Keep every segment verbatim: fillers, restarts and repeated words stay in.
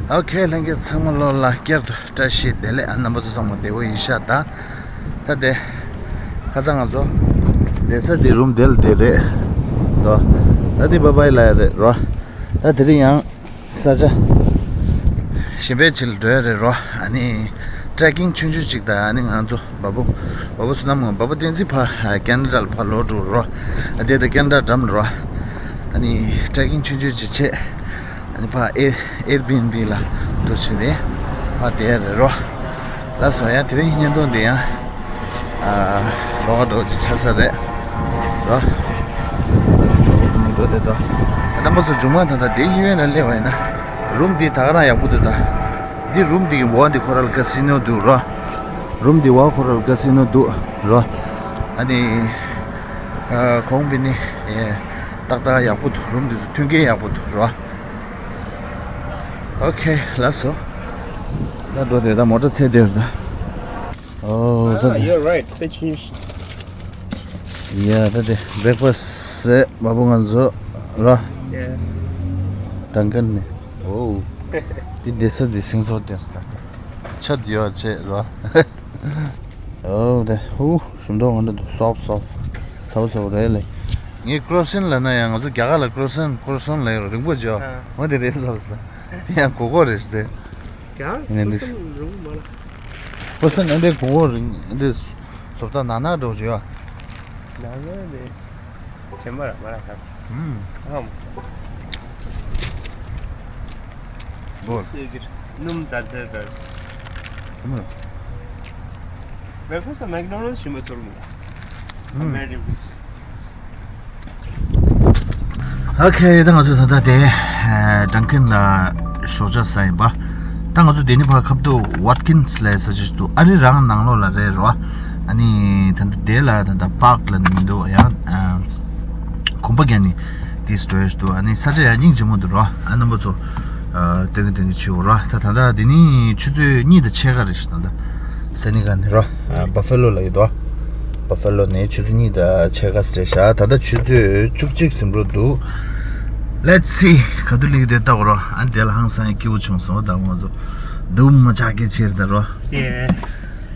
ཨོ་ཁེ། ལྷན་རྒྱས་ཚང་མ་ལོ་ལ་བསྐྱར་དུ་བཀྲ་ཤིས་བདེ་ལེགས། ཨ། རྣམ་པ་ཚོ་ཚང་མ་བདེ་པོ་ཡིན་ཤག་ད། ད་དེ་ཁ་སང་ང་ཚོ་བསྡད་ས་དེ་རུམ་དེ་ལ་དེ་རེད་དོ། ད་དེ་བྷའི་བྷའི་ལབ་ཡ་རེད་རོ། ད་དེ་རིང་ཡང་ས་ཆ་གཞན་པའི་ཕྱིར་འགྲོ་ཡ་རེད་རོ། ཨ་ནི་ཊྲེ་ཀིང་ཆུང་ཆུང་ཅིག་དང་། ཨ་ནི་ང་ཚོ་བ་བུ་བ་བུ་བསོད་ནམས་དབང་བ་བུ་བསྟན་འཛིན་ཕར་ཀེ་ན་ཌ་ལ་ཕར་ལོག་འགྲོ་རོ། ཨ། དེ་ད་ཀེ་ན་ཌ་འགྲམ་རོ། ཨ་ནི་ཊྲེ་ཀིང་ཆུང་ཆུང་ཅིག་བྱས། ཨ་ནི་ཕར་ཨེར་ཨེར་བི་ཨེན་བི་ལ་འདུག་བྱས་ནས་ཕར་བསྡད་ཡ་རེད་རོ། ལགས་སོ། ཡང་དེ་རིང་བརྙན་ཐུང་འདི་ཡང་ཨ་ལོགས་ཀ་འགྲོ་ཅིག་ཆགས་ས་རེད་རོ། འགྲོ་བསྡད་དོ། རྣམ་པ་ཚོ་མཇུག་མ་ད་ལྟ་དེ་གཡས་གཡོན་ལ་སླེབས་པ་ཡིན་ན། རུམ་འདི་ད་ག་རང་ཡག་པོ་འདུག་ད། འདི་རུམ་འདི་གི་འོག་འདི་ཁོ་རང་ལ་ཀ་སི་ནོ་འདུག་རོ། རུམ་འདི་འོག་ཁོ་རང་ལ་ཀ་སི་ནོ་འདུག་རོ། ཨ་ནི་ཨ་གོང་པི་ནི་ཨེ་ཏག་ཏག་ཡག་པོ་འདུག། རུམ་འདི་ཚོ་མཐུན་རྐྱེན་ཡག་པོ་འདུག་རོ། ཨོ་ཁེ། ལགས་སོ། ད་འགྲོ་དེ་ད་མོ་ཊ་ཚད་དེར་ད། ཨོ་ད། Ah, དེ། You're right. They changed. ཡ། ད་དེ་བྷི་རེག་ཕ་སི་རེད་བ་བུ་ང་ཚོ་ར། Yeah. ཌང་ཀན་ནས། ཨོ། འདི་བསྡད་ས་འདི་སིང་སོ་དེ་ས་ད། ཆ་དེ་ཡོད་ཆེ་ར། ཨོ་དེ། ཧུ། ཞིམ་མདོག་ངོ་འདྲ་འདུག། སོབ་སོབ། ཚ་པོ་ཚ་པོ་རེད་ལེ། ངས་ཀྲོ་སན་ལབ་ན་ཡང་ང་ཚོ་རྒྱ་གར་ལ་ཀྲོ་སན་ཀྲོ་སན་ལབ་ཡོད་རེད། རིང་པོ་བྱས། ཨ། འོ་དེ་རེད་བསམ་སོང་། དེ་ཡང་གོ་གོ་རེད་ཟེར་ཏེ། ཀྱང་ནས་འདི་ཀྲོ་སན་རིང་པོ་མ་ལ། ཀྲོ་སན་ཨ་འདི་གོ་གོ་རིང་འདི་བཟོ་ལྟ་ནག་ནག་འདྲ་བོ་བྱས་ཡོད། ནག་ནག་རེད། ཆེན་པོ་ར་མ་ར་ཁ། ཨུམ། ཨམ། འདུག། སྣུམ་ཛར་ཛར་འདུག། ཨུམ། བྷེ་རེག་ཕ་སི་ཊི་མེག་ཌོ་ནལ་ཌི་སི་ཞིམ་པོ་ཚོར་མི་འདུག། ཨུམ། ཨོ་ཁེ། ད་ང་ཚོ་ད་ལྟ་དེ་ཨ་ཌང་ཀན་ལ་ཞོགས་ཇ་ཟ་ཡིན་པ། ད་ང་ཚོ་དེ་ནི་ཕར་ཁ་ཐུག་ཝཊ་ཀིན་སི་ལབ་ས་ཅིག་འདུག། ཨ་རི་རང་ནང་ལོགས་ལ་རེད་རོ། ཨ་ནི་ད་ལྟ་དེ་ལ་ད་ལྟ་པཱག་ལབ་ནི་མི་འདུག། ཡང་ཨ་གོམ་པ་བརྒྱབ་ནས་དེ་སི་ཊོ་རེ་ཇི་འདུག། ཨ་ནི་ས་ཆ་ཡང་སྙིང་རྗེ་མོ་འདུག་རོ། ཨ་རྣམ་པ་ཚོ་ཨ་སྟོན་གི་སྟོན་གི་བྱེད་འོ་རོ། ད་ད་ལྟ་དེ་ནི་ཆུ་ཚོད་གཉིས་དང་ཕྱེད་ཀ་རེད་ཤག། ད་ལྟ་སེ་ནི་ག་ནས་རོ། ཨ་བ་ཧྥེ་ལོ་ལ་ཡོད་དོ། བ་ཧྥེ་ལོ་ནས་ཆུ་ཚོད་གཉིས་དང་ཕྱེད་ཀ་ཙམ་རེད་ཤག། ད་ལྟ་ཆུ་ཚོད་བཅུ་གཅིག་ཟིན་འགྲོ་འདུག། Let's see། ག་དུས་སླེབས་ཀྱི་འདུག་ལྟ་དགོས་རོ། ཨ་དེ་ལ་ཧང་སང་ཡ་སྐྱིད་པོ་བྱུང་སོང་། ད་ང་ཚོ་འདུག་མ་ཆགས་ཀྱི་ཕྱིར་ད་རོ། Yeah།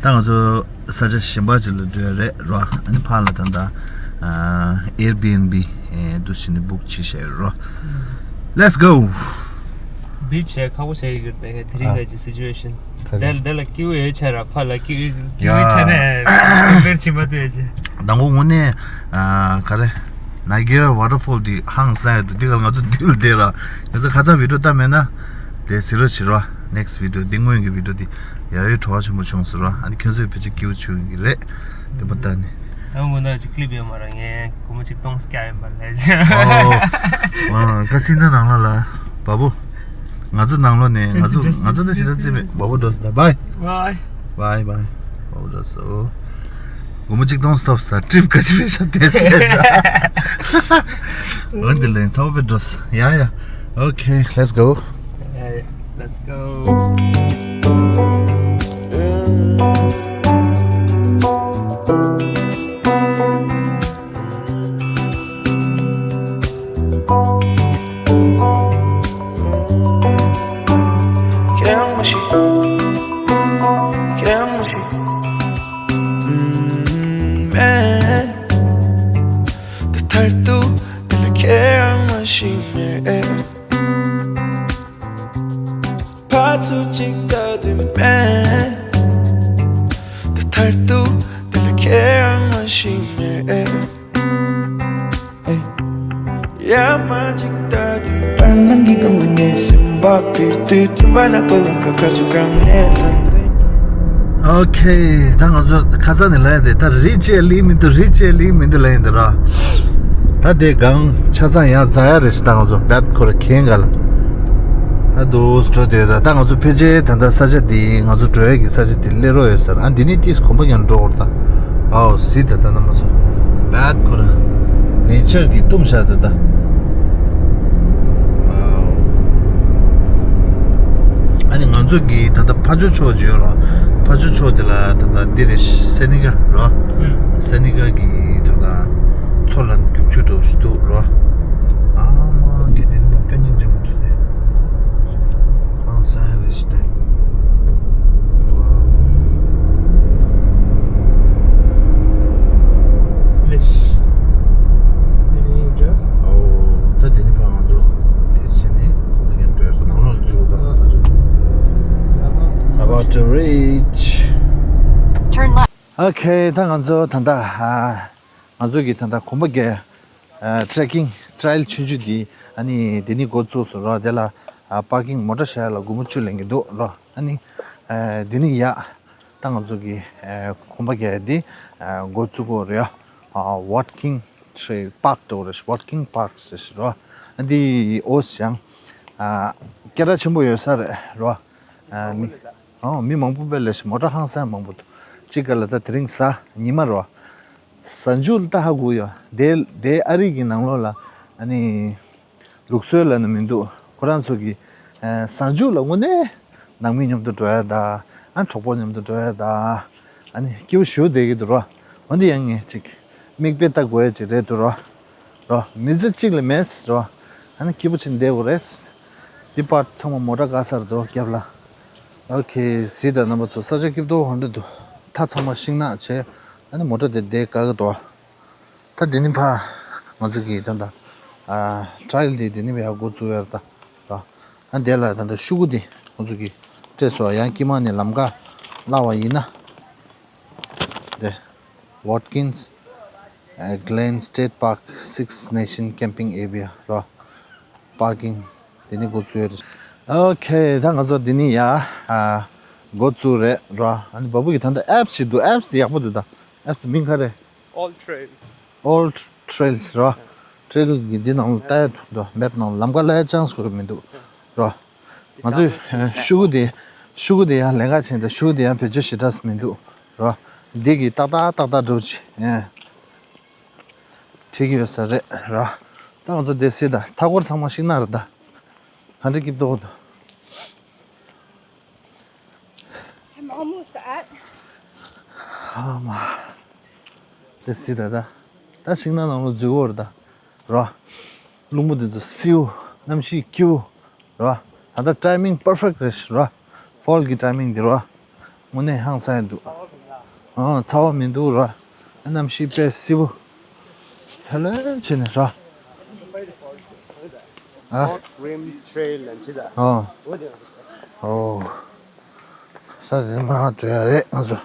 ད་ང་ཚོ་ས་ཆ་གཞན་པ་ཅིག་ལ་འགྲོ་ཡ་རེད་རོ། ཨ་ནི་ཕར་ལ་ད་ལྟ་ཨ་ཨེར་བི་ཨེན་བི་ཨེ་འདུག་བྱས་ནས་བུག་བྱས་བཞག་ཡོད་རོ། Let's go། བི་ཆི་བྱས་ཁག་པོ་བྱས་ཡོད་ཀྱི་རེད། དེ་རིང་ཨ་ག་ཅིག་སི་ཅུ་ཨེ་ཤན། ཁ་ཅིག་དེ་ལ་དེ་ལ་སྐྱིད་པོ་ཡོད་ཆ་ར། ཕར་ལ་སྐྱིད་པོ་སྐྱིད་པོའི་ཆ་ནས་དེར་ཕྱིན་པ་དེ་ཡོད་ཆ། དང་པོ་དངོས་གནས་ཨ་ག་རེ། ནའི་ཇི་ར་ཝ་ཊར་ཕོལ་འདི་ཧང་སང་ཡོད་འདུག། འདི་ག་ང་ཚོ་འདི་ལ་བསྡད་ར། ང་ཚོ་ཁ་སང་བི་ཌི་ཡོ་བཏང་མེད་ན། དེ་གཟིགས་རོགས་བྱེད་རོགས། ནེག་སི་ཊི་བི་ཌི་ཡོ། འདི་སྔོན་གྱི་བི་ཌི་ཡོ་འདི་ཡ་ཡོད་བྲོ་བ་ཆེན་པོ་བྱུང་སོང་ར། ཨ་ནི་ཁྱོད་ཚོས་ཕལ་ཆེར་སྐྱིད་པོ་བྱུང་གི་རེད། དེ་མོ་ལྟ་ནི། ཨ་མོ་ན་ཅིག་ཀི་ལིབ་ཡོད་མ་ར། ངས་སྒོར་མོ་ཆིག་སྟོང་བརྒྱ་ཡིན་པ་ལས་ཅི། ཨོ། ཨ་ཁ་སིན་ད་ནང་ལ་ལ། བ་བུ། ང་ཚོ་ནང་ལོགས་ནས་ང་ཚོ་ང་ཚོ་ད་ཞེ་དྲག་རྩིས་མེད། བ་བུ་འགྲོ་སོང་ད། བྷའི། བྷའི། བྷའི་བྷའི། བ་བུ་འགྲོ་སོང་། སྒོར་མོ་ཆིག་སྟོང་ཐོབ་ས། ཊི་རིབ་ག་ཅི་བྱས་ཤག་དེ་སླེབས་ཤག། འོན་ཏེ་ལན་ཚ་བོ་བེ་འགྲོ་སོང་། ཡ་ཡ། Okay, let's go. Yeah, yeah. Let's go. ཕར་ཚུར་གཅིག་ལྟ་དུས་མེད། ད་མཐར་ཐུག་དེ་ལ་ཁྱེད་རང་མ་ཤེས་མེད། ཨེ། ཡ་མ་གཅིག་ལྟ་དུས་བར་སྣང་གི་སྒང་ལ་ངའི་སེམས་པ་འཕུར་དུས། དྲན་པ་ནག་པོ་ལམ་ཁ་ཁ་ཚུར་གང་ནས་ཐོན་དུས། Okay, ད་ང་ཚོ་ཁ་སང་ནས་ལབ་ཡ་དེ་ད་རི་ཆེ་ལི་མི་འདུག། རི་ཆེ་ལི་མི་འདུག་ལབ་ཡིན་ད་ར། ད་དེ་སྒང་ཆ་ཚང་ཡར་འཛེག་ཡ་རེད་ཤག། ད་ང་ཚོ་བད་ཁོ་ར་གན་ག་ལ། ད་དུ་འགྲོ་དེ་ད་ད་ང་ཚོ་ཕལ་ཆེར་ད་ད་ས་ཆ་དེ་ང་ཚོ་འགྲོ་ཡ་གི་ས་ཆ་དེ་སླེབས་རོགས་ཡོད་ས་རེད། ཨ་འདི་ནི་ཏིས་གོམ་པ་ཀྱང་འགྲོ་བར་ད། ཨའོ་སི་ད་ད་ན་མ་ཚོ་བད་ཁོ་ར་ནེ་ཆར་གི་གཏུམ་ཤ་ད་ད། ཨ་ནི་ང་ཚོ་གི་ད་ལྟ་ཕ་ཇོ་ཕྱོགས་ཅིག་ཡོད་ར། ཕ་ཇོ་ཕྱོགས་དེ་ལ་ད་ལྟ་འདི་རེད། སེ་ནི་ག་ར། ཨུམ། སེ་ནི་ག་གི་ད་ལྟ་མཚོ་ལ་རྒྱུག་ཆུ་འགྲོ་བཞིན་འདུག་ར། ཨ་མ་གི་དེ་ནི་མ་དཔེ་སྙིང་རྗེ་མོ་འདུག་སྟེ། ཧང་སང་ Water Ridge. Turn left. Okay, ད་ང་ཚོ་ད་ལྟ་ཨ་ང་ཚོ་གི་ད་ལྟ་གོམ་པ་བརྒྱད་ཨ་trekking trail ཆུང་ཆུང་འདི་ཨ་ནི་འདི་ནི་འགོ་བཙུགས་སོང་རོ། དེ་ལ་ཨ་པར་ཀིང་མོ་ཊ་བཞག་ཡ་ལ་སྒོར་མོ་བཅུ་ལེན་གི་འདུག་རོ། ཨ་ནི་ཨ་འདི་ནི་ཡ་ད་ང་ཚོ་གི་ཨ་གོམ་པ་བརྒྱད་འདི་ཨ་འགོ་བཙུགས་གོ་རེད། ཨ་walking trail park འགྲོ་རེད། walking park ཟེར་རོ། ཨ་འདི་ཨོ་ཞང་ཨ་སྐད་གྲགས་ཆེན་པོ་ཡོད་ས་རེད་རོ། ཨ་མི་ཨོ་མི་མང་པོ་དཔེ་ལས་མོ་ཊ་ཧང་སང་མང་པོ་འདུག་གཅིག་ག་ལ་ད་དེ་རིང་གཟའ་ཉི་མ་རོ། གཟའ་མཇུག་ལ་ད་ཧ་གོ་ཡོད། དེ་དེ་ཨ་རི་གི་ནང་ལོགས་ལ་ཨ་ནི་ལུགས་སྲོལ་ལ་ནི་མི་འདུག་ཁོ་རང་ཚོ་གི་ཨ་གཟའ་མཇུག་ལ་དངོས་གནས་ནང་མི་མཉམ་དུ་འགྲོ་ཡ་ད་ཨ་གྲོགས་པོ་མཉམ་དུ་འགྲོ་ཡ་ད་ཨ་ནི་སྐྱིད་པོ་ཞེ་པོ་བསྡད་ཀྱི་འདུག་རོ། འོན་ཏེ་ཡང་ངས་ཅིག་མིག་དཔེ་ལྟ་དགོས་ཡ་ཅིག་རེད་འདུག་རོ། རོ། མི་ཚེ་གཅིག་ལས་མེད་རོ། ཨ་ནི་སྐྱིད་པོ་བྱས་ནས་བསྡད་དགོས་རེད། འདི་པར་ཚང་མ་མོ་ཊ་བཀག་ས་རེད་འདུག་རྒྱབ་ལ། ཨོ་ཁེ། གཟིགས་དང་རྣམ་པ་ཚོ། ས་ཆ་སྐྱིད་པོ་འདྲ་འདུག་མཐའ་ཚང་མ་ཤིང་ནགས་བྱས། ཨ་ནི་མོ་ཊ་དེ་འདིར་བཀག་གི་འདུག་ད་འདི་ནི་ཕ་ང་ཚོ་གི་ད་ལྟ་ཨ་ཊེ་རེལ་འདི་འདི་ནི་ཕ་འགོ་བཙུགས་ཡ་རེད་ད། ཨ་འདི་ལ་ད་ལྟ་ཤུ་གུ་འདི་ང་ཚོ་གི་སྤྲད་སོང་། ཡང་དཀྱིལ་མ་ནས་ལམ་ཁ་བརླག་པ་ཡིན་ན། The Watkins uh, Glen State Park Six Nation Camping Area རོ། པར་ཀིང་དེ་ནི་འགོ་བཙུགས་ཡོད་རེད། ཨོ་ཁེ། ད་ང་ཚོ་འདི་ནི་ཡ་ཨ་འགོ་བཙུགས་རེད་རོ། ཨ་ནི་བ་བུ་གི་ད་ལྟ་ཨེབ་ཞིག་འདུག་ཨེབ་དེ་ཡག་པོ་འདུག་ད་ཨེབ་མིང་ག་རེ། All Trails. All Trails རོ། ཊེ་རེལ་གི་འདི་ནང་ལ་ལྟ་ཡ་འདུག་མེབ་ནང་ལམ་ཁ་ལ་ཡ་ཅང་སི་དགོས་མི་འདུག་རོ། ང་ཚོས་ཤུ་གུ་དེ་ཤུ་གུ་དེ་ཡང་ལེན་ག་ཕྱིན་ཏེ་ཤུ་གུ་དེ་ཡང་བེད་སྤྱོད་ཞེ་དྲག་མི་འདུག་རོ། འདི་གི་ཏག་ཏག་ཏག་ཏག་འགྲོ་ཅི། ཨེ། ཁྲིད་ཀྱི་ཡོད་ས་རེད་རོ། ད་ང་ཚོ་དེ་སྲིད་ད་མཐའ་འཁོར་ཚང་མ་ཤིང་ནགས་རེད་ད། ག་འདྲ་སྐྱིད་པོ་འདུག I'm almost at. ཨ་མ། དེ་སྲིད་ད་ད། ད་ཤིང་ནགས་ནང་ལ་འཛུལ་གོ་རེད་ད། རོ། རླུང་བུ་དེ་ཚོ་བསིལ་བོ། གནམ་གཤིས་སྐྱིད་པོ། རོ། ད་ལྟ་ཊའི་མིང་པར་ཕེག་རེད་རོ། ཕོལ་གི་ཊའི་མིང་འདི་རོ། དངོས་གནས་ཧང་སང་ཡ་འདུག་ཨ་ཚ་བ་མི་འདུག་རོ། གནམ་གཤིས་དཔེ་བསིལ་པོ། ཧ་ལས་བྱས་ནས་རོ། ཨ། North Rim Trail ལ་འདི་ད། ཨ། ཨོ། ས་ཟིན་མ་འགྲོ་ཡ་རེད་ང་ཚོ།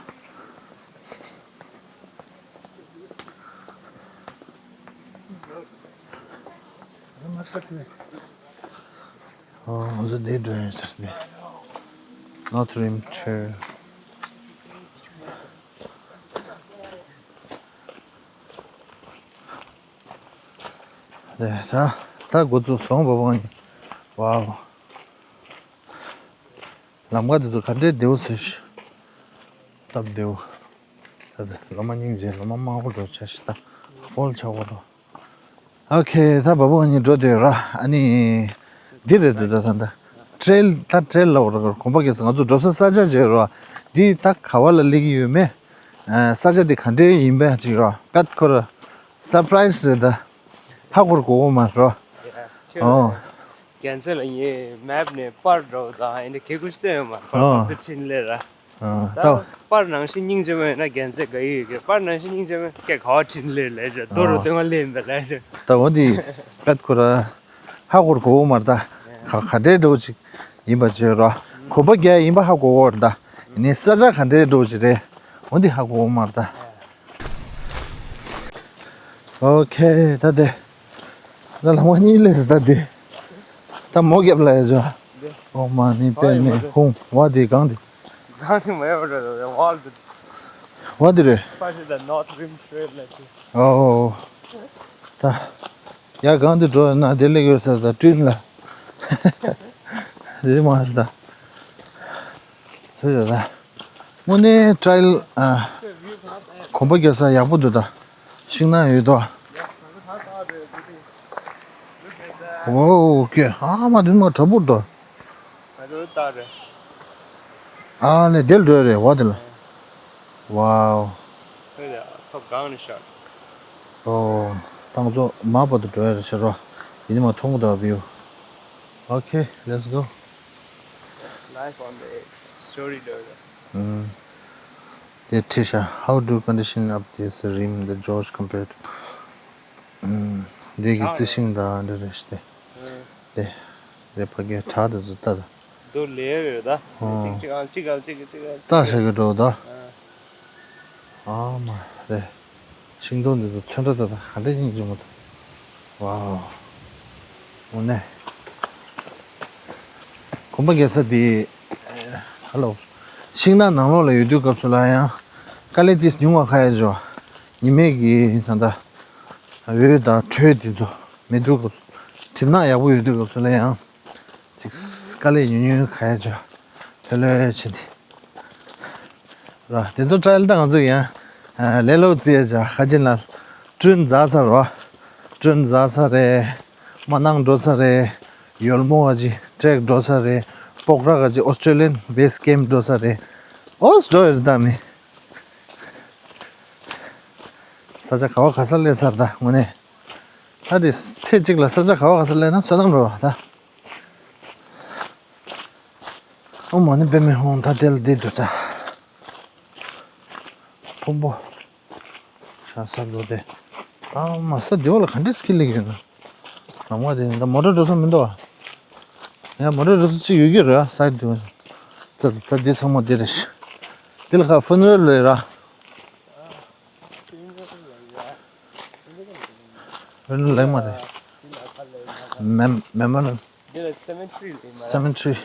ཨོ། ང་ཚོ་འདིར་འགྲོ་ཡིན་ཟེར་ནས། North Rim Trail. ད་ད་འགོ་བཙུགས་སོང་བ་བ་ནི། ཝའོ། ལམ་ཁ་དེ་ཚོ་ག་འདྲའི་བདེ་པོ་ཟེར་ཞིག་སྟབས་བདེ་པོ། ད་ལྟ་ལོ་མ་སྙིང་རྗེ། ལོ་མ་དམར་པོ་འགྲོ་ཆ་ཞིག་ད་ཧྥོལ་ཆགས་པ་འགྲོ། ཨོ་ཁེ། ད་བ་བུ་ང་གཉིས་འགྲོ་འདོད་ར། ཨ་ནི་འདི་རེད་འདུག་ད་ད་ད་ཊེ་རེལ། ད་ཊེ་རེལ་ལ་འོ་ར་གོམ་པ་རྒྱག་ས། ང་ཚོ་འགྲོ་ས་ས་ཆ་བརྗེ་ར། འདི་ད་ག་བ་ལ་སླེབས་ཀྱི་ཡོད་མེད། ས་ཆ་འདི་ག་འདྲའི་ཡིན་པ་ཅིག་ར། པད་ཁོ་ར་སར་པ་རའི་ཛི་རེད་ད། ཧ་གོ་ར་གོ་གོ་མ་ར། ཁྱོད་ཨོ། རྒྱལ་མཚན་ལ་ངས་མེབ་ནས་པར་འདྲ་པོ་དང་ཨེ་འདྲ་གད་ཁུ་ཞིག་བསྟན་ཡོད་མ་རེད། ཨོ། ཁོ་ཚོ་འཕྲིན་ལས་ར། ཨོ། ད་ད་པར་ནང་བཞིན་སྙིང་རྗེ་མོ་ཡོད་ན་རྒྱལ་མཚན་དགའ་ཡི་ཡོད་གི། པར་ནང་བཞིན་སྙིང་རྗེ་མོ་སྐད་ག་བ་འཕྲིན་ལས་ལས་ཅོ་རྡོ་རུ་ཨོ་སྟོན་པ་ལེན་པ་ལས་ཅོ། ད་འོ་འདི་པད་ཁོ་ར་ཧ་གོ་ར་གོ་གོ་མ་ར་ད། ག་ག་འདྲའི་འདྲ་པོ་ཅིག་ཡིན་པ་བརྗེ་ར། གོམ་པ་བརྒྱད་ཡིན་པ་ཧ་གོ་གོ་ར་ད། ཡིན་ནའི་ས་ཆ་ག་འདྲའི་འདྲ་པོ་ཅིག་རེད། འོ་འདི་ཧ་གོ་གོ་མ་ར་ད། ཨོ་ཁེ། ད་དེ། ད་ལམ་ཁ་གཉིས་ལས་ད་དེ། ད་མོ་རྒྱབ་ལ་ཡ་ཇོ། ཨོ་མ་ནི་པད་མེ་ཧུང་། བ་དེ་གང་དེ། གང་དེ་མ་ཡོད་རེད། ཝལ་དེ། བ་དེ་རེད། པ་ཞིག་ད་North Rim Trail ལ་ཅི། ཨོ། ད། ཡ་གང་དེ་འགྲོ་ན་དེ་ལས་ཡོད་ས་ད་ཀྲིན་ལ། དེ་མ་རེད་ད། ཟེར་ཡོད་ད། དངོས་གནས་ཊེ་རེལ་ཨ། གོམ་པ་རྒྱག་ས་ཡག་པོ་འདུག་ད། ཤིང་ནགས་ཡོད་དོ། ཝའོ་ཀེ། ཨ་མ་དེ་མ་དྲག་པོ་འདུག་ཨ་ནི་དེ་ལ་འགྲོ་ཡ་རེད་བ་དེ་ལ། ཝའོ། ཨོ། ད་ང་ཚོ་མ་བར་དུ་འགྲོ་ཡ་རེད་ཤག་རོ། ཡིན་ནི་མ་མཐོང་གི་འདུག་བིའུ། Okay, let's go. Life on the edge. Story འདྲ་རེད། ཨུམ། དེ་བྲིས་ཤག How do condition up this rim the George compared to ཨུམ། དེ་གི་རྩི་ཤིང་དང་འདྲ་རེད་ཤག་དེ། དེ། དེ་ཕ་གི་བྲག་དེ་ཚོ་ལྟ་དང་། དུ་ལས་རེད་ད། ཨོ། གཅིག་གཅིག་ཨང་གཅིག་ཨང་གཅིག་གཅིག་ཨང་། རྩྭ་ཞིག་གི་འགྲོ་ད། ཨ། ཨ་མ་རེད། ཤིང་སྡོང་འདི་ཚོ་ཚོན་ཁྲ་ད་ད་ག་འདྲ་ཡིན་གྱི་མོ་ད། ཝའོ། འོ་ནས། གོམ་པ་རྒྱག་ས་འདི། ཧ་ལོ། ཤིང་ནགས་ནང་ལོགས་ལ་ཡོད་དུས་སྐབས་སུ་ལ་ཡང་། དཀའ་ལས་ཏིས་ཉུང་བ་ཁ་ཡ་འཇོ། ཉི་མས་ཀྱི་ད་ལྟ། འོད་དང་དྲོད་འདི་ཚོ་མེད་དུས་སྐབས་སུ། གྲིབ་ནག་ཡག་པོ་ཡོད་དུས་སྐབས་སུ་ལ་ཡང་། ཅིག་དཀའ་ལས་ཉུང་ཉུང་ཁ་ཡ་འཇོ། ལྷོད་ལྷོད་བྱེད་འདི། ར། དེ་ཚོ་ཊ་ཡལ་ད་ང་ཚོ་ཡང་། ཨ། ལས་སླ་པོ་བརྩི་ཡ་ཆ་ཁ་ཅིག་ལ། བསྐྲུན་མཛད་ས་རོ། བསྐྲུན་མཛད་ས་རེད། མ་ནང་འགྲོ་ས་རེད། ཡོལ་མོ་ག་ཅིག་ཊྲེག་འགྲོ་ས་རེད། སྤོག་ར་ག་ཅིག་ཨོ་སི་ཊྲེ་ལི་ཡན་བེ་སི་ཀེམ་འགྲོ་ས་རེད། ཨོ་སི་འགྲོ་ཡོད་རེད་ད་མི། ས་ཆ་ག་བ་ག་ས་སླེབས་ཚར་ད་དངོས་གནས། ད་དེ་ཚེ་གཅིག་ལ་ས་ཆ་ག་བ་ག་ས་སླེབས་ན་བསོད་ནམས་རེད་བ་ད། ཨོཾ་མ་ཎི་པདྨེ་ཧཱུྃ། ད་དེ་ལ་འདི་འདུག་ད། ཕུང་པོ། ཤ་ས་འགྲོ་དེ། ཨ་མ་ས་འདི་བ་ལ་ག་འདྲས་ཁྱི་ལིག་ཡོད་ན། ནམ་མཁའ་དེ་ད་མོ་ཊ་འགྲོ་ས་མི་འདུག་ཨ། ཡ་མོ་ཊ་འགྲོ་ས་ཅིག་ཡོད་ཀྱི་རེད་ཨ་སའིཌ་དེ་བ། ད་ད་འདི་ཚང་མ་འདི་རེད། འདི་ལ་ཁ་ཧྥུ་ནེ་རལ་རེད་ར། ཧྥུ་ནེ་རལ་ལེགས་མ་རེད། མེ་མེ་མོ་རལ། འདི་ལ་སེ་མེ་ཊ་རི་ལེགས་མ་རེད། སེ་མེ་ཊ་རི།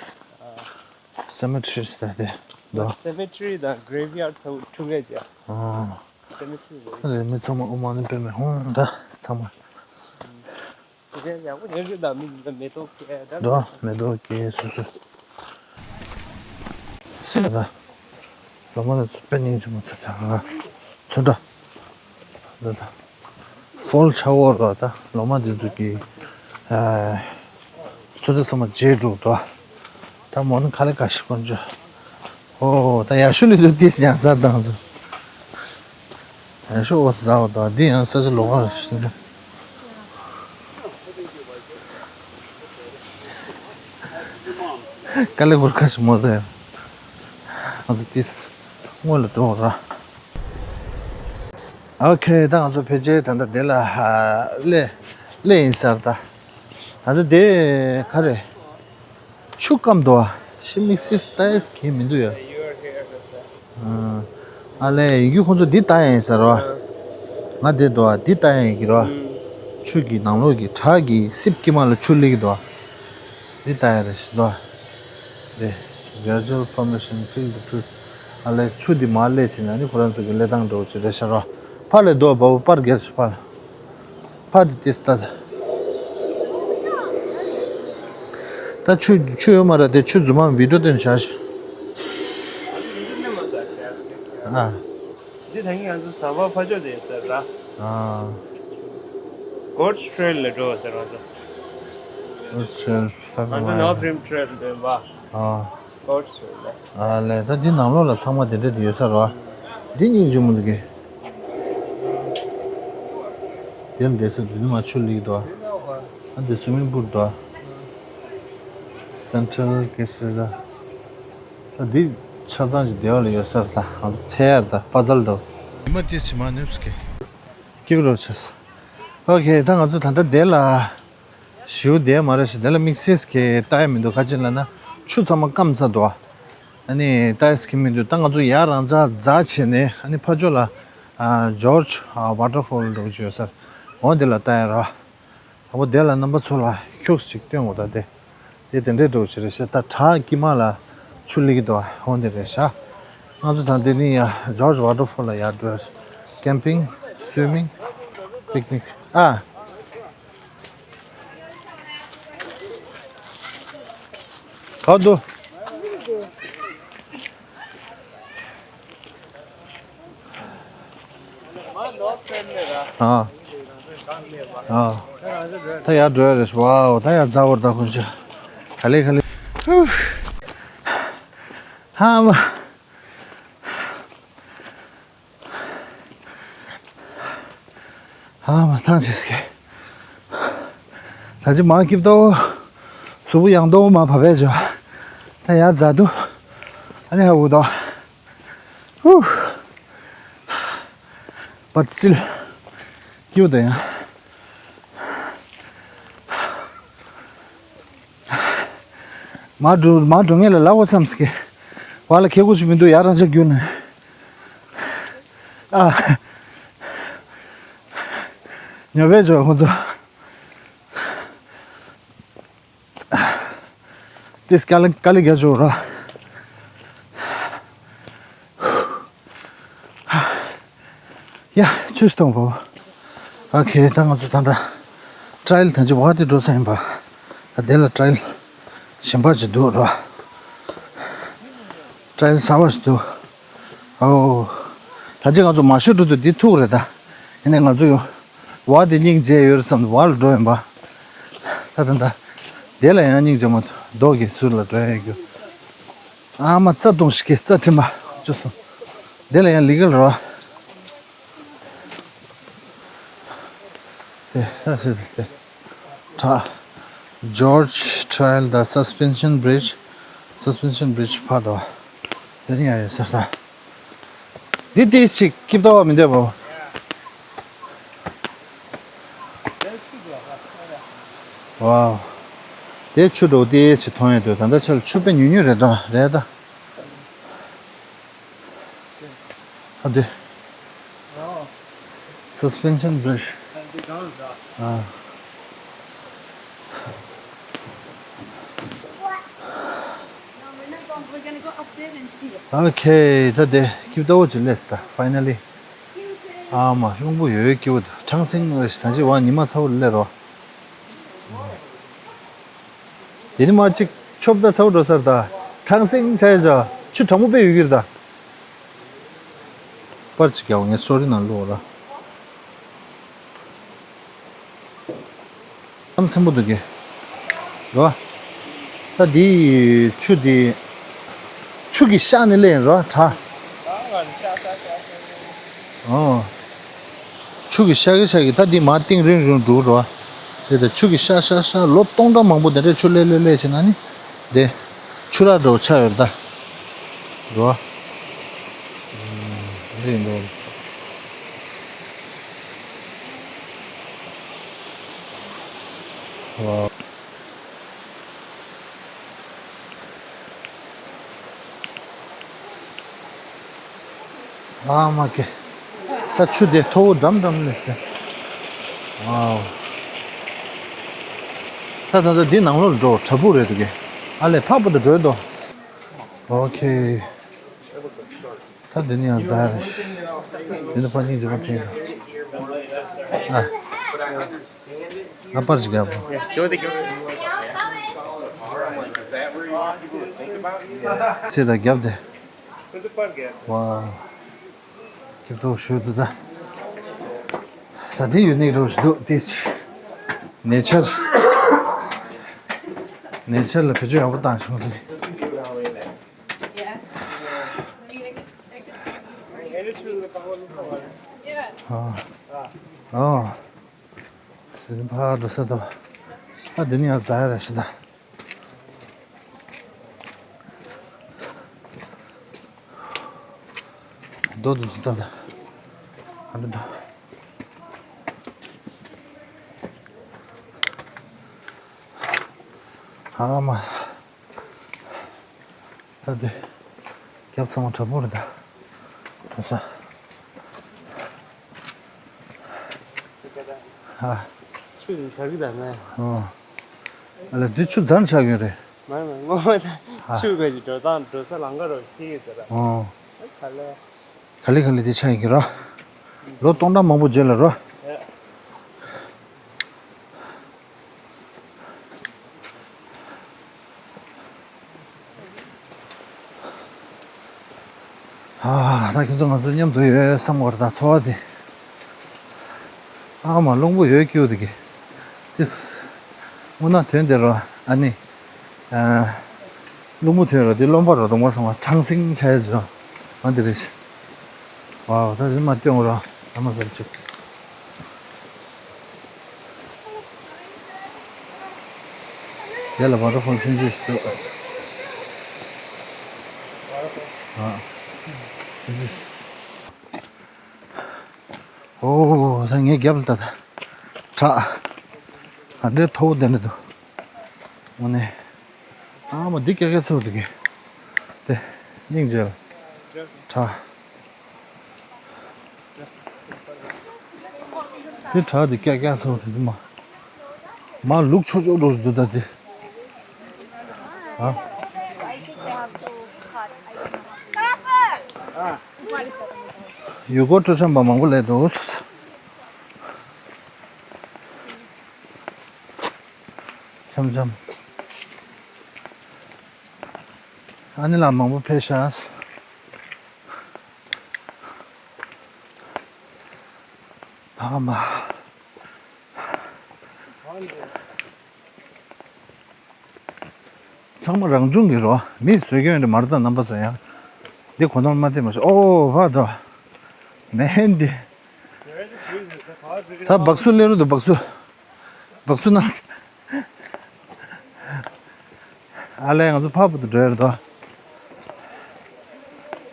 སེ་མེ་ཊ་རི་ཟེར་དེ་འདུག་སེ་མེ་ཊ་རི་དང་གྷ་རེབ་ཡར་ཌི་ཐུག་ཐུག་ཡ་ཅག་ཨོ། སེ་མེ་ཊ་རི་རེད། རེད། མི་ཚང་མ་ཨོཾ་མ་ཎི་པདྨེ་ཧཱུྃ་ད་ཚང་མ། དེ་ཡག་པོ་ཉོ་རྒྱུ་དང་མི་འདི་མེ་ཏོག་སྐྱེ་ད། འདུག་མེ་ཏོག་སྐྱེ་སོ་སོ། སེ་ད། ལོ་མ་ལ་སུ་དཔེ་སྙིང་རྗེ་མོ་ཚོ་ཚ་ང་ཚོ་འདྲ། འདི་ད། ཧྥོལ་ཆགས་འོར་རོ་ད་ལོ་མ་འདི་ཚོ་གི། ཨ། ཚོ་ཚོ་ཚང་མ་བརྗེད་འགྲོ་འདུག་ད་མོ་ནི་ཁ་ལེ་ཀ་ཤི་ཀོན་ཅོ། ཨོ་ད་ཡ་ཤུ་ལི་དུ་ཏིས་ཡང་ས་དང་དུ། ཡ་ཤུ་འོ་ཟ་འོ་ད་འདི་ཡང་ས་ཆ་ལོ་ག་ར་ཤི་ན། ཀ་ལེ་གུར་ཁ་ཤི་མོ་དེ། ང་ཚོ་ཏིས་སྔོན་ལ་འགྲོ་ར། ཨོ་ཁེ་ད་ང་ཚོ་ཕལ་ཆེར་ད་ལྟ་དེ་ལ་ཧ་ལས་ལས་ཡིན་ཟེར་ད། ད་ལྟ་དེ་ག་རེ། ཆུ་སྐམ་འདུག་ཨ། ཤི་མིག་སིས་ཏའི་སི་གི་མི་འདུག་ཡ། ཨ་ལས་ཡིན་རྒྱུ་ཁོང་ཚོ་འདི་ལྟ་ཡ་ཡིན་ཟེར་རོ། ང་དེ་འདུག་ཨ་འདི་ལྟ་ཡ་ཡིན་གི་རོ། ཆུ་གི་ནང་ལོགས་ཀྱི་བྲག་གི་སྲིབ་དཀྱིལ་མ་ལ་ཆུ་སླེབས་ཀྱི་འདུག་ཨ། འདི་ལྟ་ཡ་རེད་ཤི་འདུག་ཨ། རེད། Gradual formation, feel the truth. ཨ་ལས་ཆུ་འདི་མར་སླེབས་ཕྱིན་ན་ནི་ཁོ་རང་ཚོ་གི་ལས་སྟངས་འགྲོ་ཆེ་རེད་ཤ་རོ། ཕར་ལས་འདུག་ཨ་བ་བུ་པར་རྒྱབ་ཤི་ཕར། ཕ་དེ་ཏིས་ད། ད་ཆུ་ཆུ་ཡོད་མ་རེད་དེ་ཆུ་རྫུན་མ་བི་ཌིའོ་སྟོན་བྱ་ཞིག་ཨ། འདི་ད་ངས་ང་ཚོ་ཟམ་པ་ཕ་ཕྱོགས་དེ་ཟེར་ར། ཨ། Goats Trail ལ་འགྲོ་ཟེར་ང་ཚོ། Goats Trail ང་ཚོ་North Rim Trail འདོན་པ། ཨ། Goats Trail ལ། ཨ་ལས་ད་འདི་ནང་ལོགས་ལ་ཚང་མ་དེ་འདྲ་དེ་ཡོད་ས་རེད་བ། འདི་སྙིང་རྗེ་མོ་འདུག་གས། དེར་འདས་ས་དུས་མ་ཆུ་ལིག་དོ། ཨ་འདི་སུ་མིང་པུར་དོ། སེན་ཊྲལ་ཀེ་སི་ལ། ད་འདི་ཆ་ཚང་གི་སྡེ་བ་ལ་ཡོད་ས་རེད་ད་ང་ཚོ་ཚེ་ཡར་ད་པ་ཛལ་འགྲོ། ཉི་མ་དེ་ཕྱི་མ་ནུབ་སྐྱེ། སྐྱིད་རོགས་བྱས། ཨོ་ཁེ་ད་ང་ཚོ་ད་ལྟ་དེ་ལ། ཞིའུ་དེ་མ་རེད་ཤི་དེ་ལ་དམིགས་བསལ་གྱི་ལྟ་ཡ་མི་འདུག་ག་ཅི་ལབ་ན་ཆུ་ཚང་མ་སྐམ་ཚར་འདུག་ཨ་ནི་ལྟ་ཡ་སྐྱིད་མི་འདུག་ད་ང་ཚོ་ཡར་རང་འཇགས་འཛག་བྱས་ནས་ཨ་ནི་ཕ་ཕྱོགས་ལ་ཇོར་ཇི་ཝ་ཊར་ཕོལ་འགྲོ་གི་ཡོད་ས་རེད། འོ་དེ་ལ་ལྟ་ཡ་ར། ཨ་བོ་དེ་ལ་རྣམ་པ་ཚོ་ལ་ཁྱུག་ཅིག་སྟོན་དགོས་ད་དེ། དེ་དེ་འདྲའི་འགྲོ་གི་རེད་ཤི་ད་བྲག་དཀྱིལ་མ་ལ་ཆུ་ལི་གི་འདུག་འོ་དེ་རེད་ཤག་ང་ཚོ་ད་དེ་ནི་ཡ་ཇོར་ཇི་ཝ་ཊར་ཕོལ་ལ་ཡར་འགྲོ་ཡ་རེད། ཀེམ་པིང་སུའི་མིང་པིག་ནིག་ཨ། ག་འདུག་ཨ། ཨ། ད་ཡར་འགྲོ་ཡ་རེད། ཝའོ་ད་ཡར་འཛག་པར་ད་ཁོང་ཚོ། ག་ལེ་ག་ལེ། ཧུ། ཧ་མ། ཨ་མ་ཐང་ཆད་སྐད། ད་ཅི་མ་སྐྱིབས་ཏོ། གཟུགས་པོ་ཡང་ཏོ་མ་བབས་པས་བྱོས། ད་ཡར་འཛག་འདུག་ཨ་ནི་ཧ་འུ་ཏོ། ཧུ། But still སྐྱིད་པོ་ད་ཡང་། མར་འགྲོ་མར་འགྲོ་ངེས་ལ་ལབ་དགོས་བསམ་སི་ཀི། བ་ལ་ཁེ་གོ་ཞིག་མི་འདུག་ཡར་རང་ཅག་རྒྱུག་ནས། ཨ། ཉོ་བས་འཇོག་ཁོང་ཚོ། ཏིས་དཀའ་ལས་དཀའ་ལས་རྒྱག་ཆོག་ར། ཡ། ཆུ་སྟོང་པོ། ཨོ་ཁེ། ད་ང་ཚོ་ད་ལྟ་ཊ་རེལ་ད་ཅི་བ་དེ་འགྲོ་ས་ཡིན་པ། ད་དེ་ལ་ཊ་རེལ་གཞན་པ་ཅིག་འདུག་ར། ཊ་རེལ་གསར་པ་ཞིག་འདུག་ཨོ། ད་ཅི་ང་ཚོ་མ་ཤོར་འགྲོ་དུས་འདི་ཐུག་རེད་ད། ཡིན་ནའི་ང་ཚོ་ཡོང་། བ་དེ་སྙིང་རྗེ་ཡོད་རེད་བསམ་དུས་བ་ལ་འགྲོ་ཡིན་པ། ད་ད་ད། དེ་ལ་ཡང་སྙིང་རྗེ་མ་ཐུབ་རྡོ་གི་ཟུར་ལ་འགྲོ་ཡ་རྒྱུ། ཨ་མ་རྩ་ལྟུང་ཞིག་གི་རྩ་ཁྲིམས་པ་བཅུ་གསུམ། དེ་ལ་ཡང་ལི་གལ་རོ། དེ་ས་སི་དེ་དྲག George Trail དང་Suspension Bridge Suspension Bridge ཕར་དོ། དེ་ནི་ཡང་ཡོད་ས་ད། འདི་ཏིས་ཅིག་སྐྱིབས་ཏོ་བ་མི་འདོད་པ། ཝའོ། དེ་ཆུ་འགྲོ་ཏིས་ཅིག་མཐོང་ཡོད་དུས་ད་ལྟ་ཆར་ཆུ་དཔེ་ཉུང་ཉུང་རེད་དོ་རེད་ད། ཨ་དེ། Suspension bridge. ཨ། ཨོ་ཁེ། ད་དེ་སྐྱིབས་ཏོ་བོ་ཅིག་སླེབས་ད་finally། ཨ་མ་རླུང་བུ་ཡོད་སྐྱིད་པོ་འདུག་གྲང་སིང་རེད་ད་ཅི་བ་ཉི་མ་ཚ་བོ་སླེབས་རོ། དེ་ནི་མ་གཅིག་ཆོབ་ད་ཚ་བོ་འགྲོ་སར་ད། གྲང་སིང་ཆ་ཡ་ཇ་ཆུ་གྲང་མོ་དཔེ་ཡོད་ཀྱི་རེད་ད། པར་ཅིག་རྒྱག་ངས་སོ་རི་ནང་བླུགས་ར། གཏམ་ཚན་པོ་འདུག་གི། རོ། ད་འདི་ཆུ་འདི། ཆུ་གི་ཤག་ནས་སླེབས་ཡིན་རོ་གྲ། ཨོ། ཆུ་གི་ཤག་གི་ཤག་གི་ད་འདི་མ་གཏིང་རིང་རིང་འགྲོ་རོ། དེ་ད་ཆུ་གི་ཤག་ཤག་ཤག་ལོ་སྟོང་ཕྲག་མང་པོ་དེ་འདྲའི་ཆུ་སླེབས་སླེབས་སླེབས་བྱས་ན་ནི། དེ། ཆུ་རགས་འགྲོ་ཆགས་ཡོད་རེད་ད། རོ། ཨ། རེད་འགྲོ། ཝའོ། ཨ་མ་ཀེ། ད་ཆུ་དེ་མཐོ་བོ་འགྲམ་འགྲམ་ལས་ཟེར། ཝའོ། ད་ད་ད་འདི་ནང་ལོགས་འགྲོ་བྲག་ཕུག་རེད་འདུག་གི། ཨ་ལས་ཕག་པ་དུ་འགྲོ་དོ། ཨོ་ཁེ། ད་འདི་ནི་ཡང་ཛ་རེད། འདི་ནི་ཕ་ཆིང་ཇི་མ་ཐེན་ད། ཨ། ཨ་པར་ཅིག་རྒྱབ། ཚེ་ད་རྒྱབ་དེ། ཝ། སྐྱིད་ཏོག་ཞུ་འདུག་ད། ད་འདི་ཡུ་ནིག་རོ་ཞིག་འདུག་ཏིས། ནེ་ཆར། ནེ་ཆར་ལ་བེད་སྤྱོད་ཡག་པོ་བཏང་བྱུང་ཟིག་ཨ། ཨ། སེམས་ཕ་འགྲོ་ས་དོ། ཨ་འདི་ནི་ཡང་ཛ་ཡ་ར་ཞིག་ད། རྡོ་འདུག་ཟེར་ད་ད། ཨ་འདྲ་འདུག་ཨ་མ། ད་དེ། རྒྱབ་ཚང་མ་བྲག་ཕུག་རེད་ད། གྲོང་གསེབ། ཨ། ཆུ་ཡིན་ཆགས་ཀྱི་ད་ནས། ཨོ། ཨ་ལ་འདི་ཆུ་རྫར་ཆགས་ཡོད་རེད། མ་མ་སྔོན་མ་ད་ཨ། ཆུ་ག་གི་འགྲོ་སྟངས་འགྲོ་ས་ལམ་ཁ་རོ་ཤེས་ཡོད་ཟེར་ར། ཨོ། ཨ་ག་ལེ། ག་ལེ་ག་ལེ་འདི་ཆགས་ཡིན་གི་རོ། ལོ་སྟོང་ཕྲག་མང་པོ་རྗེས་ལ་རོ། ཨེ། ཨ། ད་ཁྱོད་ཚོ་ང་ཚོ་མཉམ་དུ་ཡོད་བསམ་བར་ད་འཚོ་བ་དེ། ཨ་མ་རླུང་བུ་ཡོད་སྐྱིད་པོ་དེ་གི། ཏིས། སྔོ་ནག་དོན་དེ་རོ་ཨ་ནི། ཨ། རླུང་བུ་དོན་རོ་དེ་རློན་པ་རོ་དུང་མ་སོང་བ་གྲང་སིང་ཆ་ཡ་ཟོ། ང་དེ་རེད། ཝའོ་ད་རིམ་མ་སྟོན་རོ་ཨ་མ་ཟེར་ཅིག་དེ་ལ་ཝ་ཊར་ཕོལ་ཆུང་ཆུང་ཞིག་འདུག་ཨ། ཆུང་ཆུང་ཞིག་ཨོ་ད་ངའི་རྒྱབ་ལ་ད་ད། བྲག་ག་འདྲའི་མཐོ་བོ་དེ་འདྲ་འདུག་དངོས་གནས། ཨ་མ་འདི་ཀྱག་ཀྱག་ཚོར་འདུག་གི། དེ་སྙིང་རྗེ་ལ། དྲག་དེ་དྲག་དེ་ཀྱག་ཀྱག་ཚོར་འདུག་མ། མ་ལུག་ཆོག་ཆོག་འགྲོ་འདུག་ད་དེ། ཨ། ཡུལ་སྐོར་སྤྲོ་འཆམ་པ་མང་པོ་སླེབས་འདུག་འཆམ་འཆམ། ཨ་ནི་ལ་མང་པོ་ཕེབས་ཤག་ཨ་མ། ཚང་མ་རང་བྱུང་གི་རོ། མིས་བཟོས་ཀྱི་ཡོད་འདྲ་མ་རེད་ད། རྣམ་པ་ཚོ་ཡང་འདི་གོ་ནོར་མ་ཐེབས་མ་ཤོག་ཨོ་བ་དོ། མེན་འདི། ད་སྦག་སུ་སླེབས་རོ་འདུག་སྦག་སུ། སྦག་སུ་ན། ཨ་ལས་ང་ཚོ་ཕར་བུ་དུ་འགྲོ་ཡར་དོ།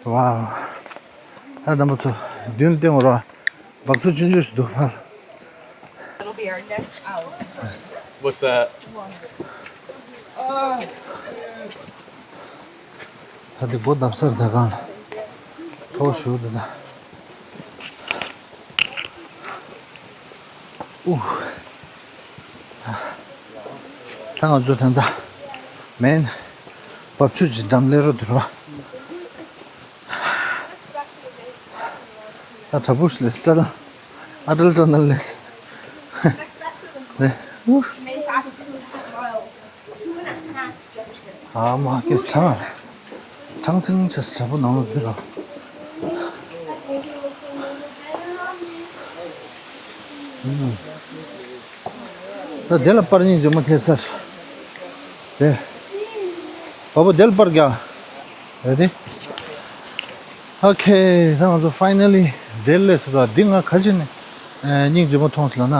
ཝའོ། ད་རྣམ་པ་ཚོ་མདུན་ལ་བསྟན་འོ་རོ། སྦག་སུ་ཆུང་ཆུང་ཞིག་འདུག་ཕར། That'll be our next hour. What's that? ད་དེ་སྒོ་བརྡབ་སར་ད་གང་ལ་ཐོག་ཞུགས་དེ་ད། ཨུ། ད་ང་ཚོ་ད་ལྟ་མེན་བབ་ཆུ་ཅིག་འགྲམ་ལས་རོ་དུ་རོ། ད་དྲ་བུ་ལས་སི་ཏྲ་ལ་ཨ་ཏྲལ་ཏྲ་ནལ་ལས་སི་ནས་ཨུ། ཨ་མ་ཀེ་གྲང་། གྲང་སིང་ཆེ་སི་དྲ་བུ་ནང་ལ་འཛུལ་རོ། ད་དེ་ལ་པར་སྙིང་རྗེ་མོ་ཐེབས་སར། དེ། བ་བུ་དེ་ལ་པར་རྒྱག་རེད་དེ། ཨོ་ཁེ། ད་ང་ཚོ་ཕའི་ནལ་ལི་དེ་ལས་སུ་ར་འདི་ང་ག་ཅི་ནས་སྙིང་རྗེ་མོ་མཐོང་སི་ལ་ན།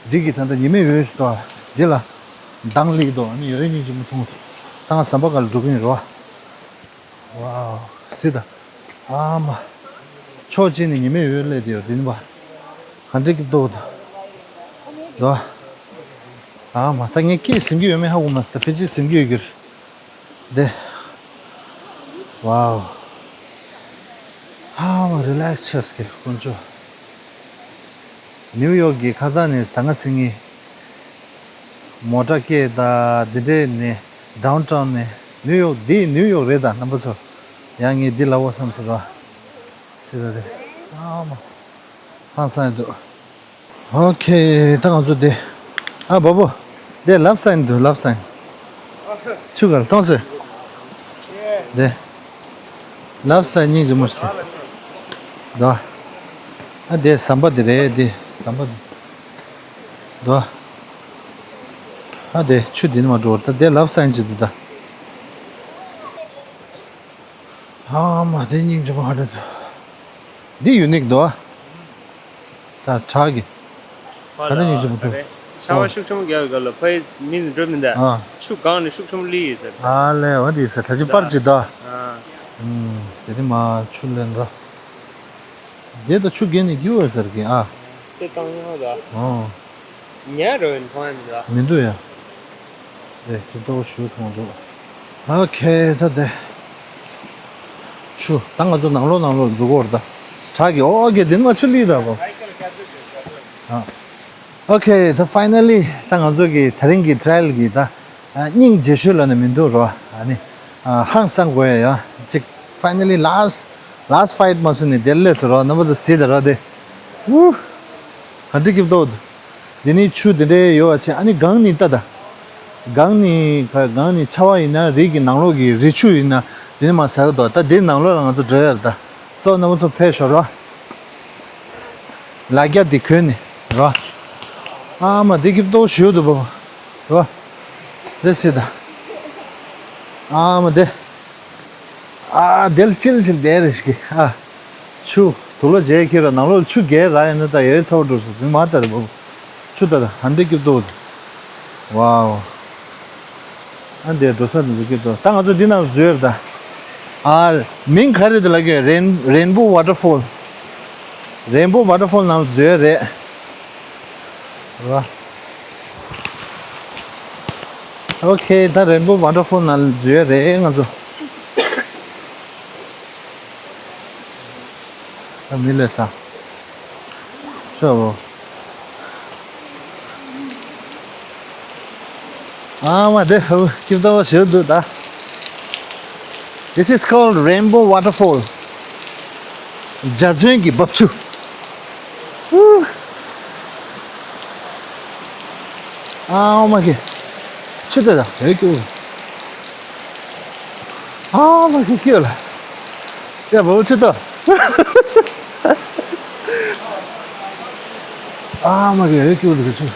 འདི་གི་ད་ལྟ་ཉི་མའི་འོད་ཞིག་ཏོ། འདི་ལ་མདངས་སླེབས་ཏོ། ཨ་ནི་ཡོད་སྙིང་རྗེ་མོ་མཐོང་། ད་ང་ཟམ་པ་ག་ལ་འགྲོ་གི་ཡིན་རོ། ཝའོ། སི་ད། ཨ་མ། ཕྱོགས་གཅིག་ནས་ཉི་མའི་འོད་སླེབས་ཏེ་ཡོད་དེ་ནི་བ། ག་འདྲ་གི་ཏོ་དོ། ཨ་མ་ད་ངས་སྐད་ཟིན་གྱི་ཡོད་མེད་ཧ་གོ་མ་སི་ད་ཕལ་ཆེར་ཟིན་གྱི་ཡོད་ཀྱི་རེད། དེ། ཝའོ། ཧ་མ་རི་ལེགས་ཆེས་ཀྱི་དཀོན་མཆོག་ནིའུ་ཡོག་གི་ཁ་སང་ནས་ཟ་ང་ཟིན་ངེས། མོ་ཊ་སྐད་དང་འདི་འདྲས་ནས་ཌའུན་ཊའུན་ནས་ནིའུ་ཡོག་འདི་ནིའུ་ཡོག་རེད་ད་རྣམ་པ་ཚོ། ཡང་ངས་འདི་ལ་འོ་བསམ་སོང་ར། སི་ར་རེད། ཨ་མ། ཧང་སང་ཡ་འདུག་ཨོ་ཁེ། ད་ང་ཚོ་དེ། ཨ་བ་བུ། དེ་ལབ་སན་འདུག་ལབ་སན། ཆུ་གར་གཏོང་སོས། དེ། ལབ་སན་སྙིང་རྗེ་མོ་ཞིག་དེ། དོ། ཨ་དེ་ཟམ་པ་དེ་རེད་དེ་ཟམ་པ་དེ། དོ། ཨ་དེ་ཆུ་དེ་ནི་མ་འགྲོ་ད་དེ་ལབ་སན་ཅིག་འདུག་ད། ཨ་མ་དེ་སྙིང་རྗེ་མོ་ཧ་རེད་དོ། འདི་ཡུ་ནིག་འདུག་ཨ། ད་བྲག་གི་ཧ་ལས་ཉིན་ཅིག་མ་ཐུབ། ཆར་པ་ཤུགས་ཆེན་པོ་རྒྱག་ག་ལ་ཕ་ཡི་མི་འགྲོ་མི་འདའ། ཨ། ཆུ་གང་ནས་ཤུགས་ཆེན་པོ་ལི་ཡི་ཟེར། ཨ་ལས་འོ་དེ་ཟེར་ད་ཅི་པར་ཅི་ད། ཨ། ཨུམ། དེ་དེ་མ་ཆུ་ལེན་ར། དེ་ད་ཆུ་རྒྱན་ནས་རྒྱུ་བ་ཟེར་གི་ཨ། དེ་གཙང་ཡང་ཧ་ད། ཨོ། ཉལ་རོ་ཡིན་མཐོང་ཡ་མི་འདུག་མི་འདུག་ཡ། དེ་དེ་ལྟ་བུ་ཞུ་མཐོང་འདུག་ཨོ་ཁེ་ད་དེ། ཆུ་ད་ང་ཚོ་ནང་ལོགས་ནང་ལོགས་འཛུལ་གོ་ར་ད། བྲག་གི་ཨོ་ཁེ་དེ་ནི་མ་ཆུ་ལི་ད་གོ་ཨ། ཨོ་ཁེ་ད་ཕའི་ནལ་ལི་ད་ང་ཚོ་གི་དེ་རིང་གི་ཊ་རེལ་གི་ད་སྙིང་རྗེ་ཤོས་ལ་ནི་མི་འདུག་རོ་ཨ་ནི། ཧང་སང་དགོས་ཡ་ཡ་ཅིག་ཕའི་ནལ་ལི་ལཱ་སི་ཊི་ལཱ་སི་ཊི་ཕའིཊ་མ་སོང་ནི་དེ་ལས་སུ་རོ་རྣམ་པ་ཚོ་སྲིད་ད་རོ་དེ། ཝུ། ག་འདྲ་སྐྱིད་པོ་འདུག་འདི་ནི་ཆུ་འདི་འདྲའི་ཡོད་པ་ཆེ་ཨ་ནི་སྒང་ནི་ལྟ་ད། སྒང་ནི་ག་སྒང་ནི་ཆར་པ་ཡིན་ན་རི་གི་ནང་ལོགས་ཀྱི་རི་ཆུ་ཡིན་ན་འདི་ནི་མ་ཟ་གི་འདུག་ད་འདི་ནང་ལོགས་ལ་ང་ཚོ་འགྲོ་ཡ་རེད་ད། སོ་རྣམ་པ་ཚོ་ཕེབས་ཤོག་རོ། ལ་རྒྱ་འདི་གོན་ནི་རོ། ཨ་མ་འདི་སྐྱིད་པོ་ཞུ་འདུག་བ། རོ། འདི་སྲིད་ད། ཨ་མ་འདི། ཨ་དེལ་ཅིལ་ཅིལ་དེ་རེ་ཞིག་ཨ། ཆུ། དུག་ལོག་རྗེས་ཁྱེར་ར་ནང་ལོགས་ཆུ་རྒྱས་ར་ཡིན་ན་ད་ཡོད་ཚ་བོ་འགྲོ་སོང་དེ་མ་ལྟ་རེ་བོ། ཆུ་ད་ད་ཧན་དེ་སྐྱིད་པོ། ཝའོ། ཨ་འདི་འགྲོ་ས་འདི་ཚོ་སྐྱིད་པོ་ད་ང་ཚོ་འདི་ནང་འཛུལ་ཡོད་ད། ཨ་མིང་ག་རེ་འདི་ལ་གི་རེན་རེན་བོ་ཝ་ཊར་ཕོལ། རེན་བོ་ཝ་ཊར་ཕོལ་ནང་འཛུལ་ཡོད་རེད། ར། ཨོ་ཁེ། ད་རེན་བོ་ཝ་ཊར་ཕོལ་ནང་འཛུལ་ཡ་རེད་ང་ཚོ། ད་མི་ལས་ས། ཤོག་བོ། ཨ་མ་དེ་ཧུ་ཀིབ་ཏོ་ཞེ་འདུག་ད། This is called rainbow waterfall. འཇའ་ཚོན་གྱི་རྦབ་ཆུ། ཨ་མ་གི། ཆུ་དེ་ད་འོད་ཀྱི། ཨ་མ་གི་ཀྱོ་ལ། ཡ་བོ་ཆུ་ཏོ། ཨ་མ་གི་འོད་ཀྱི་འོད་ཀྱི་ཆུ།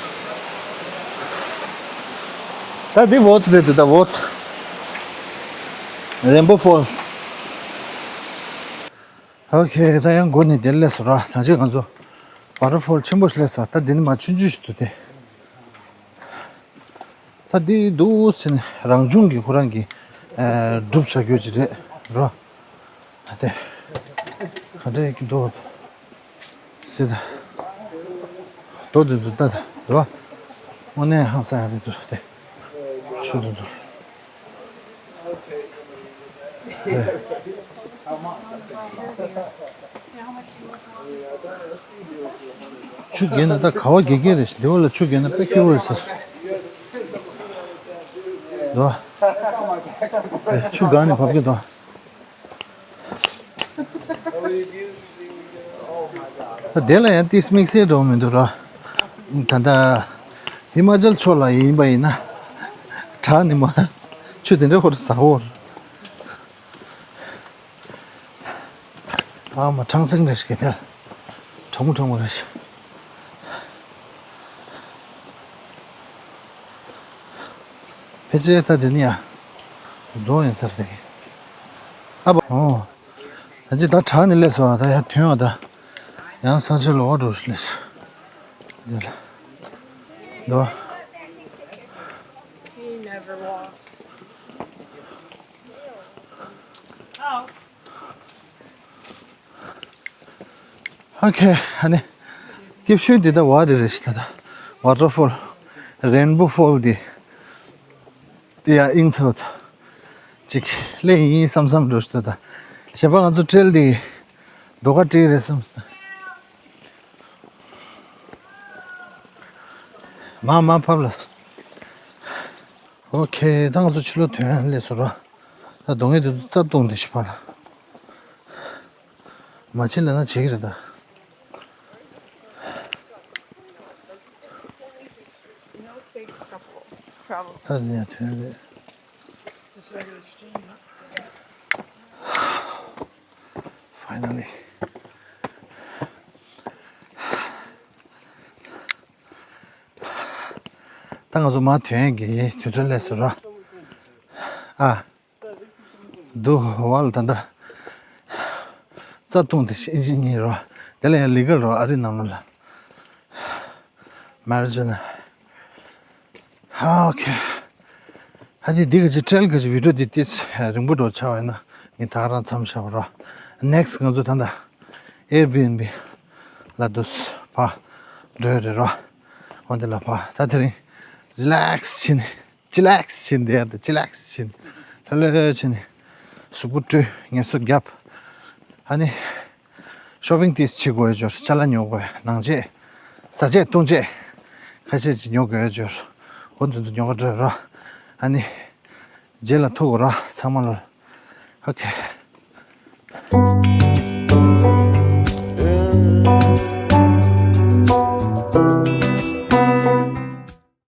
ད་འདི་བོ་ཏི་རེད་འདུག་ད་བོ་ཏི། Rainbow Falls. ཨོ་ཁེ། ད་ཡང་འགོ་ནས་དེར་སླེབས་སོང་ར། ད་ཅི་ང་ཚོ་ཝ་ཊར་ཕོལ་ཆེན་པོ་ཞིག་སླེབས་སོང་། ད་འདི་ནི་མ་ཆུང་ཆུང་ཞིག་འདུག་སྟེ། ད་འདི་འདུག་ཟེར་ནས་རང་བྱུང་གི་ཁོ་རང་གི་ཨ་གྲུབ་བྱ་རྒྱུ་ཅིག་རེད་ར། ད་དེ་ག་འདྲ་ཡིན་འདུག་ཟེར་ད། རྡོ་འདི་ཚོ་ལྟ་ད་ར། དངོས་གནས་ཧང་སང་ཡ་རེད་འདུག་སྟེ། ཆུ་འདི་ཚོ། ཆུ་རྒྱས་ན་ད་ག་བ་རྒྱས་རྒྱས་རེད་ཤག་འདི་བ་ལ་ཆུ་རྒྱས་ན་དཔེ་སྐྱིད་པོ་རེད་ཟེར། འདུག་ཨ། ཆུ་སྒང་ནས་བབས་ཀྱི་འདུག་ཨ། ད་དེ་ལ་ཡང་ཏིས་དམིགས་བསལ་འགྲོ་མི་འདུག་ར། ད་ལྟ་ཧི་མ་ཅལ་ཕྱོགས་ལ་ཡིན་པ་ཡིན་ན། བྲག་ནི་མ། ཆུ་དེ་འདྲ་ཧོར་ཟ་ཧོར། ཨ་མ་ཁྲང་སེང་རེ་ཞིག་གི་དེ། ཁྲ་མོ་ཁྲ་མོ་རེ་ཞིག་ཕལ་ཆེར་ད་དེ་ནི་ཡ། རྫོང་ཡིན་ས་རེད། ཨ་བ་ཨོ། ད་ཅི་ད་བྲག་ནས་སླེབས་སོང་ད་ཡ་ཐོན་བ་ད། ཡང་ས་ཆ་ལོག་འགྲོ་ཞིག་སླེབས་སོང་། འདི་ལ། འདུག He never walks. Oh. ཨོ་ཁེ། ཨ་ནི། སྐྱིད་ཤོས་འདི་ད་བ་དེ་རེད་ཤག་ད་ད། ཝ་ཊར་ཕོལ། རེན་བོ་ཕོལ་འདི། དེ་ཡ་ཨིང་ཚོ་ད། ཅིག་ལེ་ཡིན་བསམ་བསམ་འགྲོ་ཤག་ད་ད། གཞན་པ་ང་ཚོ་ཊེལ་འདི། རྡོ་ཁ་སྤྲད་རེད་བསམ་སོང་། མ་མ་ཕབ་ལ། ཨོ་ཁེ། ད་ང་ཚོ་ཕྱི་ལོགས་ཐོན་སླེབས་སོང་ར། ད་རྡོ་སྔས་དེ་ཚོ་རྩྭ་བཏུང་དེ་ཤི་ཕར། མ་བྱེད་ལབ་ན་བྱེད་ཀྱི་རེད་ད། ད་ནས་ཐོན་རེད། Finally. ད་ང་ཚོ་མར་ཐོན་གྱི་དུས་ཚོད་སླེབས་སོང་ར། ཨ། འདུག་བ་ལ་ད་ལྟ། རྩྭ་བཏུང་དེ་ཤི་ཨིན་ཇི་ནི་རོ། དེ་ལ་ཡང་ལི་གལ་རོ་ཨ་རི་ནང་ལ། མར་ཇི་ན། ཨོ་ཁེ། ཧ་ཅི་འདི་ག་ཅི་ཊེལ་ག་ཅི་བི་ཌིའོ་འདི་ཏིས་རིང་པོ་འགྲོ་ཆགས་པ་ཡིན་ན་ངས་ད་ག་རང་མཚམས་བཞག་པ་རོ། ནེག་སི་ཊི་ང་ཚོ་ད་ལྟ་ཨེར་བི་ཨེན་བི་ལ་འདུག་ཕར་འགྲོ་ཡ་རེད་རོ། འོ་འདི་ལ་ཕར་ད་དེ་རིང་རི་ལེག་སི་བྱས་ནས། ཅི་ལེག་སི་བྱས་ནས་བསྡད་ཡ་དང་ཅི་ལེག་སི་བྱས་ནས་ལྷོད་ལྷོད་བྱས་ནས་གཟུགས་པོ་བཀྲུས་ངལ་གསོ་བརྒྱབ། ཨ་ནི་ཤོ་པིང་ཏིས་བྱེད་དགོས་ཡོད་འབྱོར། ཅ་ལག་ཉོ་དགོས་ཡ། ནང་ཆས་ཟ་ཆས་བཏུང་ཆས་ཁ་ཤས་ཅིག་ཉོ་དགོས་ཡོད་འབྱོར། འོ་འདི་ཚོ་ཉོ་ག་འགྲོ་ར། ཨ་ནི་རྗེས་ལ་ཐུག་གོ་ར་ཚང་མ་ལ། ཨོ་ཁེ།